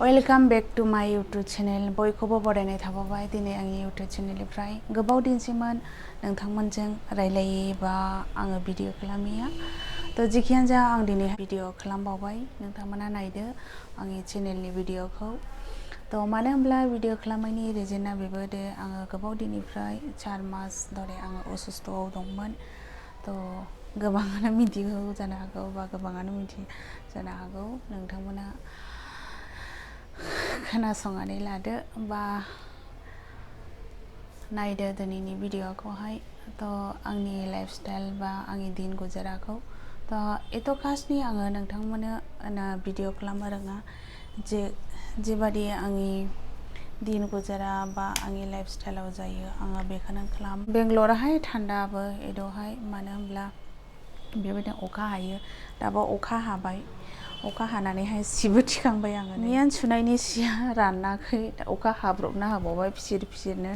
welcome back to माय YouTube channel बयखौबो बरायनाय थाबाय दिनै आंनि यूट्यूब चैनलनिफ्राय गोबाव दिनसिमोन नोंथांमोनजों रायलायै बा आङो भिडिअ खालामिया तो जिखियानो जा आं दिनै भिडिअ खालामबावबाय नोंथांमोना नायदो आंनि चैनलनि भिडिअखौ तो मानो होनब्ला भिडिअ खालामनायनि रिजोना बेबो दे आङो गोबाव दिननिफ्राय 4 मास धरे आङो असुस्थ'आव दंमोन तो गोबाङानो मिथिगौ जानो हागौ बा गोबाङानो मिथिया जानो हागौ नोंथांमोना खोनासंनानै लादो बा नायदो दिनैनि भिडिअखौहाय तो आंनि लाइफस्टाइल बा आंनि दिन गुजाराखौ तो एथ' खासनि आङो नोंथांमोननो भिडिअ खालामनो रोङा जेबादि आंनि दिन गुजारा बा आंनि लाइफस्टाइलाव जायो आङो बेखौनो खालाम बेंगलरावहाय थान्दाबो एदहाय मानो होनब्ला बेबायदिनो अखा हायो दाबो अखा हाबाय अखा हानानैहाय सिबो थिखांबाय आङो मैयान सुनायनि सिया रानाखै अखा हाब्रबना हाबावबाय फिसिरनो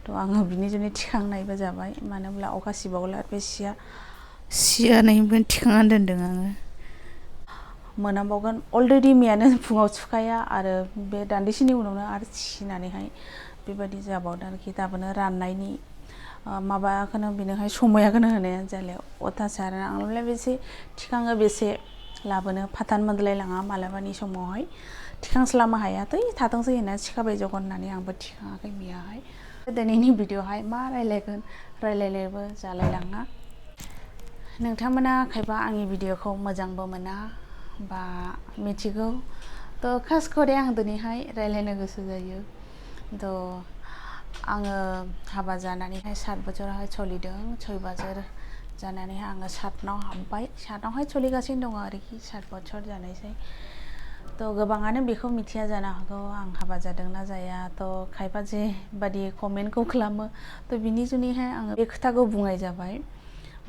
तो आङो बिनि जुनै थिखांनायबो जाबाय मानो होनब्ला अखा सिबावला बे सियानैबो थिखांनानै दोनदों आङो मोनामबावगोन अलरेडि मैयानो फुङाव सुखाया आरो बे दान्दिसेनि उनावनो आरो थिनानैहाय बेबायदि जाबावदों आरोखि दाबोनो राननायनि माबाखौनो बेनोहाय समायाखौनो होनायानो जाले अथासार आंलाय बेसे थिखाङो बेसे लाबोनो फाथान मोनलाय लाङा मालाबानि समावहाय थिखांस्लाबनो हाया थै थाथोंसै होनना थिखाबाय जगन होननानै आंबो थिखाङाखै मैयाहाय दिनैनि भिडिअहाय मा रायलायगोन रायलायनायबो जालायलाङा नोंथांमोना खायफा आंनि भिडिअखौ मोजांबो मोना बा मिथिगौ तो खास करे आं दिनैहाय रायलायनो गोसो जायो तो आङो हाबा जानानैहाय 7 बोसोरावहाय सोलिदों 6 बोसोर जानानैहाय आङो 7नाव हाबबाय 7आवहाय सोलिगासिनो दङ आरोखि 7 बोसोर जानायसै तो गोबाङानो बेखौ मिथिया जानो हागौ आं हाबा जादोंना जाया तो खायफा जे बादि कमेन्टखौ खालामो तो बिनि जुनैहाय आङो बे खोथाखौ बुंनाय जाबाय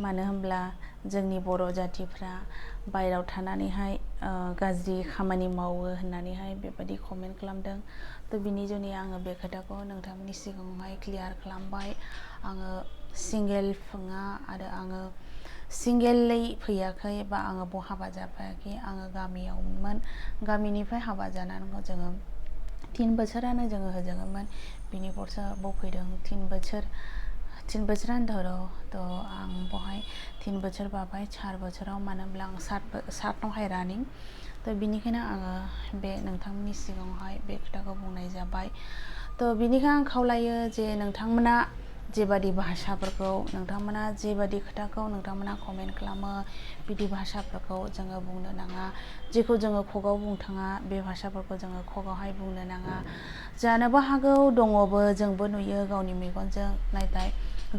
मानो होनब्ला जोंनि बर' जातिफ्रा बायराव थानानैहाय गाज्रि खामानि मावो होननानैहाय बेबायदि कमेन्ट खालामदों तो बिनि जुनै आङो बे खोथाखौ नोंथांमोननि सिगाङावहाय क्लियार खालामबाय आङो सिंगेल नङा आरो आङो सिंगेलै फैयाखै बा आङो बहा हाबा जाफायाखै आङो गामियावमोन गामिनिफ्राय हाबा जानानै जोङो 3 बोसोरानो जोङो होजोङोमोन बिनि बरसा बफैदों 3 बोसोरानो धरो तो आं बहाय 3 बोसोर बाबाय 4 बोसोराव मानो होनब्ला आं 7नावहाय रानिं तो बिनिखायनो आङो बे नोंथांमोननि सिगाङावहाय बे खोथाखौ बुंनाय जाबाय तो बिनिखायनो आं खावलायो जे नोंथांमोना जेबादि भाषाफोरखौ नोंथांमोना जेबादि खोथाखौ नोंथांमोना कमेन्ट खालामो बिदि भाषाफोरखौ जोङो बुंनो नाङा जेखौ जोङो खगाव बुंनो थाङा बे भाषाफोरखौ जोङो खगावहाय बुंनो नाङा जानोबो हागौ दङबो जोंबो नुयो गावनि मेगनजों नाथाय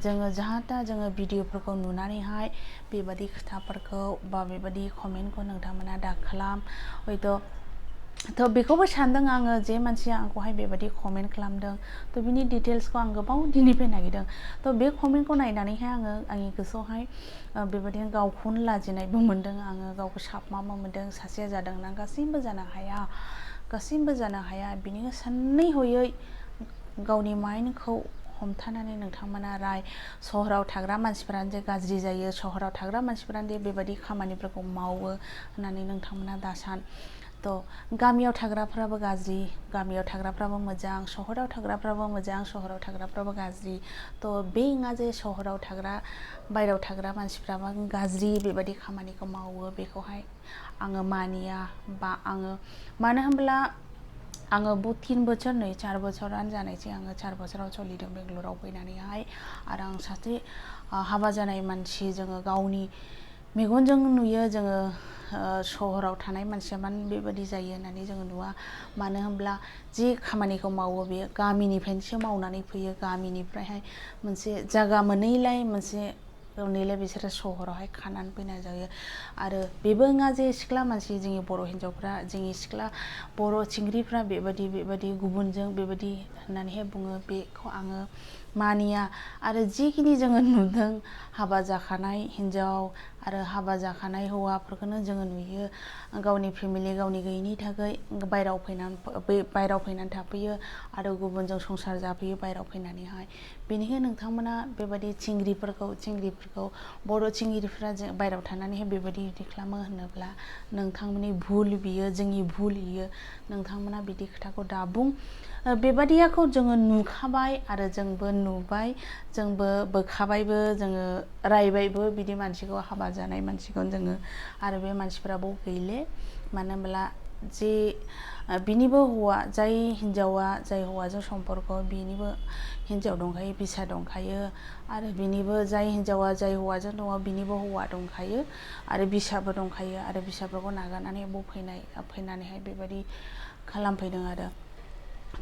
जोङो जाहाथा जोङो भिडिअफोरखौ नुनानैहाय बेबादि खोथाफोरखौ बा बेबादि कमेन्टखौ नोंथांमोना दा खालाम हयथ' तो बेखौबो सानदों आङो जे मानसिया आंखौहाय बेबादि कमेन्ट खालामदों तो बिनि डिटेल्सखौ आं गोबाव दिननिफ्राय नागिरदों तो बे कमेन्टखौ नायनानैहाय आङो आंनि गोसोआवहाय बेबादिनो गावखौनो लाजिनायबो मोनदों आङो गावखौ साबमाबो मोनदों सासेया जादोंना गासैबो जानो हाया बिनिनो सानै हयै गावनि माइन्डखौ हमथानानै नोंथांमोना सहराव थाग्रा मानसिफोरानो जे गाज्रि जायो सहराव थाग्रा मानसिफोरानो जे बेबादि खामानिफोरखौ मावो होननानै नोंथांमोना दा सान तो गामियाव थाग्राफ्राबो गाज्रि गामियाव थाग्राफ्राबो मोजां सहराव थाग्राफ्राबो मोजां सहराव थाग्राफ्राबो गाज्रि तो बे नङा जे सहराव थाग्रा बायराव थाग्रा मानसिफ्राबो गाज्रि बेबादि खामानिखौ मावो बेखौहाय आङो मानिया बा आङो मानो होनब्ला आङो 3 बोसोर नै 4 बोसोरानो जानायसै आङो 4 बोसोराव सोलिदों बेंगलराव फैनानैहाय आरो आं सासे हाबा जानाय मानसि जोङो गावनि मेगनजों नुयो जोङो सहराव थानाय मानसिया मानो बेबादि जायो होननानै जोङो नुवा मानो होनब्ला जि खामानिखौ मावो बेयो गामिनिफ्रायसो मावनानै फैयो गामिनिफ्रायहाय मोनसे जायगा मोनैलाय बिसोरो सहरावहाय खानानै फैनाय जायो आरो बेबो नङा जे सिख्ला मानसि जोंनि बर' हिन्जावफ्रा जोंनि सिख्ला बर' चिंग्रिफ्रा बेबादि गुबुनजों बेबादि होननानैहाय बुङो बेखौ आङो मानिया आरो जिखिनि जोङो नुदों हाबा जाखानाय हिन्जाव आरो हाबा जाखानाय हौवाफोरखौनो जोङो नुयो गावनि फेमिलि गावनि गैयिनि थाखाय बायराव फैनानै थाफैयो आरो गुबुनजों संसार जाफैयो बायराव फैनानैहाय बेनिखायनो नोंथांमोना बेबायदि चिंग्रिफोरखौ बर' चिंग्रिफोरा बायराव थानानैहाय बेबायदि खालामो होनोब्ला नोंथांमोननि भुल बियो जोंनि भुल बियो नोंथांमोना बिदि खोथाखौ दाबुं बेबादियाखौ जोङो नुखाबाय आरो जोंबो नुबाय जोंबो बोखाबायबो जोङो रायबायबो बिदि मानसिखौ हाबा जानाय मानसिखौ जोङो आरो बे मानसिफोराबो गैले मानो होनब्ला जे बिनिबो हौवा जाय हिन्जावा जाय हौवाजों सम्पर्क बिनिबो हिन्जाव दंखायो बिसा दंखायो आरो बिनिबो जाय हिन्जावा जाय हौवाजों दङ बिनिबो हौवा दंखायो आरो बिसाबो दंखायो आरो बिसाफोरखौ नागारनानै फैनानैहाय बेबायदि खालामफैदों आरो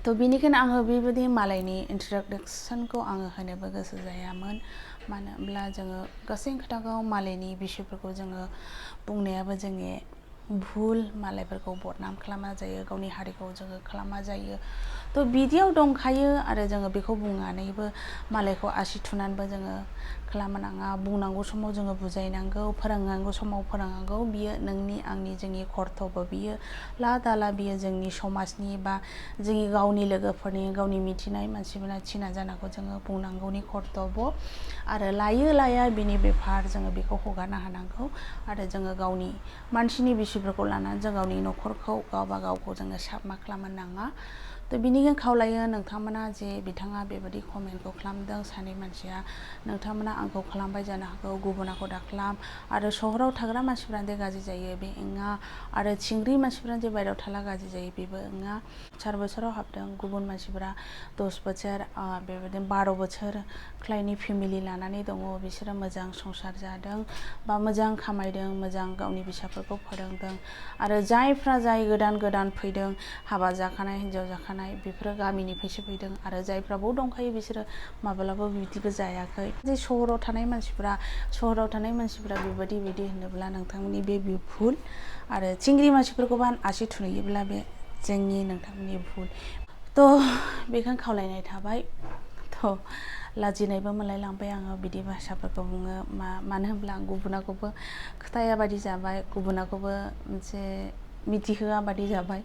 थ' बिनिखायनो आङो बेबायदि मालायनि इन्ट्रडक्सनखौ आङो होनोबो गोसो जायामोन मानो होनब्ला जोङो गासै खोथाखौ मालायनि बिसयफोरखौ जोङो बुंनायाबो जोंनि भुल मालायफोरखौ बदनाम खालामा जायो गावनि हारिखौ जोङो खालामा जायो थ' बिदियाव दंखायो आरो जोङो बेखौ बुंनानैबो मालायखौ आसि थुनानैबो जोङो खालामनाङा बुंनांगौ समाव जोङो बुजायनांगौ फोरोंनांगौ समाव फोरोंनांगौ बियो नोंनि आंनि जोंनि कर्तब्य बियो ला दाला बियो जोंनि समाजनि बा जोंनि गावनि लोगोफोरनि गावनि मिथिनाय मानसिफोरा थिना जानांगौ जोङो बुंनांगौनि कर्तब्य आरो लायो लाया बिनि बेफार जोङो बेखौ हगारना होनांगौ आरो जोङो गावनि मानसिनि बिसिफोरखौ लानानै जों गावनि न'खरखौ गावखौ जोङो साबमा खालामनो नाङा थ' बिनिखायनो खावलायो नोंथांमोना जे बिथाङा बेबायदि कमेन्टखौ खालामदों सानै मानसिया नोंथांमोना आंखौ खालामबाय जानो हागौ गुबुनखौ दाखालाम आरो सहराव थाग्रा मानसिफ्रानो गाज्रि जायो बे नङा आरो चिंग्रि मानसिफ्रानो जे बायरायाव थाला गाज्रि जायो बेबो नङा 4 बोसोराव हाबदों गुबुन मानसिफोरा 10 बोसोर बेबायदिनो 12 बोसोर क्लाइन्टनि फेमिलि लानानै दङ बिसोरो मोजां संसार जादों बा मोजां खामायदों मोजां गावनि फिसाफोरखौ फोरोंदों आरो जाय गोदान फैदों हाबा जाखानाय हिन्जाव जाखानाय बेफोरो गामिनिफ्रायसो फैदों आरो जायफ्रा बाव दंखायो बिसोरो माब्लाबाबो बिदिबो जायाखै जे सहराव थानाय मानसिफ्रा बेबायदि होनोब्ला नोंथांमोननि बे भुल आरो चिंग्रि मानसिफोरखौबा आसि थुनुयोब्ला बे जोंनि नोंथांमोननि भुल थ' बेखौनो खावलायनाय थाबाय थ' लाजिनायबो मोनलायलांबाय आङो बिदि भाषाफोरखौ बुङो मानो होनब्ला आं गुबुनखौबो खोथाया बादि जाबाय गुबुनखौबो मोनसे मिथिहोआ बादि जाबाय